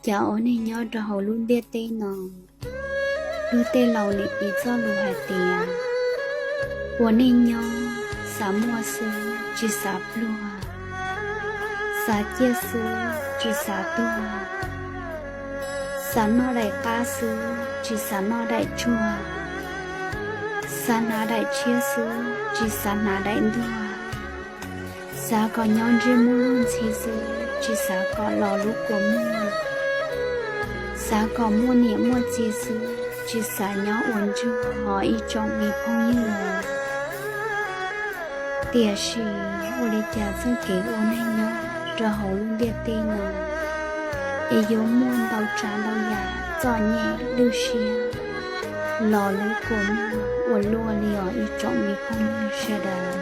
Cov ua neej nyob rau hauv lub ntiaj teb no, luag tej laus nim piv txoj lus hais tias, ua neej nyob xav muaj xwb tsis xav pluag, xav ciaj xwb tsis xav tuag, xav noj daim qab xwb tsis xav noj daim tsuag, xav hnav daim tshiab xwb tsis xav hnav daim ntuag, xav kom nyob ntsej muag ntxhi xwb tsis xav kom los lub kua muag, xav kom muaj niam muaj txiv xwb tsis xav nyob ua ntsuag os ib tsoom me phooj ywg. Tiam sis ua li cas txoj kev ua neej nyob rau hauv lub ntiaj teb no es yuav muaj ntau tsav ntau yam txom nyem lwj siab los lub kua muag ua luaj li os ib tsoom me phooj ywg sawv daws.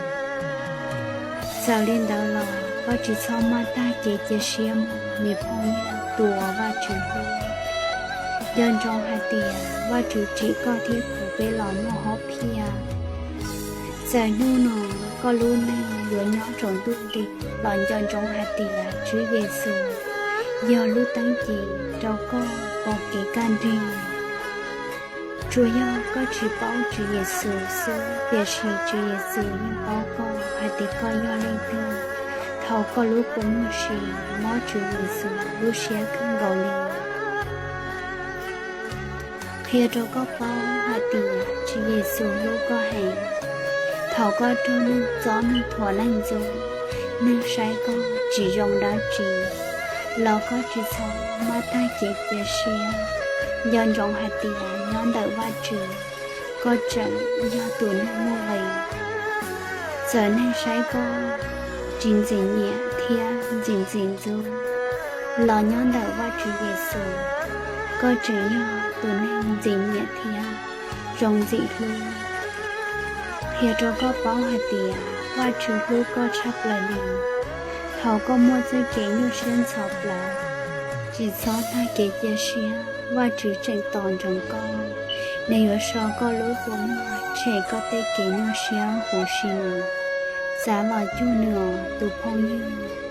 Txawm li ntawd los koj tsis txhob maj tag kev cia siab mog me phooj ywg, tus uas Vajtswv hlub. Nco ntsoov hais tias Vajtswv tsim koj thiab kuv peb los muaj hom phiaj. Txawm hnub no koj lub neej yuav nyob tsaus ntuj nti los nco ntsoov hais tias Tswv Yexus yog lub teeb ci rau koj pom kev kaj nrig. Tsuas yog koj tsis paub Tswv Yexus xwb, tiam sis Tswv Yexus yeej paub koj hais tias koj yog leej twg. Thaum koj lub kua muag si, mob Tswv Yexus lub siab kawg nkaus li. Qhia rau koj paub hais tias Tswv Yexus hlub koj heev. Thaum koj raug neeg txob neeg thuam neeg ntxub, neeg saib koj tsis zoo dab tsi los koj tsis txhob maj tag kev cia siab. Nco ntsoov hais tias nyob ntawm Vajtswv, koj tseem yog tus neeg muaj nqis. Txawm neeg saib koj tsis ntxim nyiam thiab ntxim ntxim ntxub los nyob ntawm Vajtswv Yexus, koj tseem yog tus neeg ntxim nyiam thiab zoo ntxim hlub. Qhia rau koj paub hais tias Vajtswv hlub koj tshaj plaws li. Thaum koj muaj txoj kev nyuaj siab ntxhov plawv, tsis txhob tag kev cia siab, Vajtswv tseem tos ntsoov koj. Nws yuav so koj lub kua muag tshem koj tej kev nyuaj siab huv si no. Xav los cuag nws os tus phooj ywg.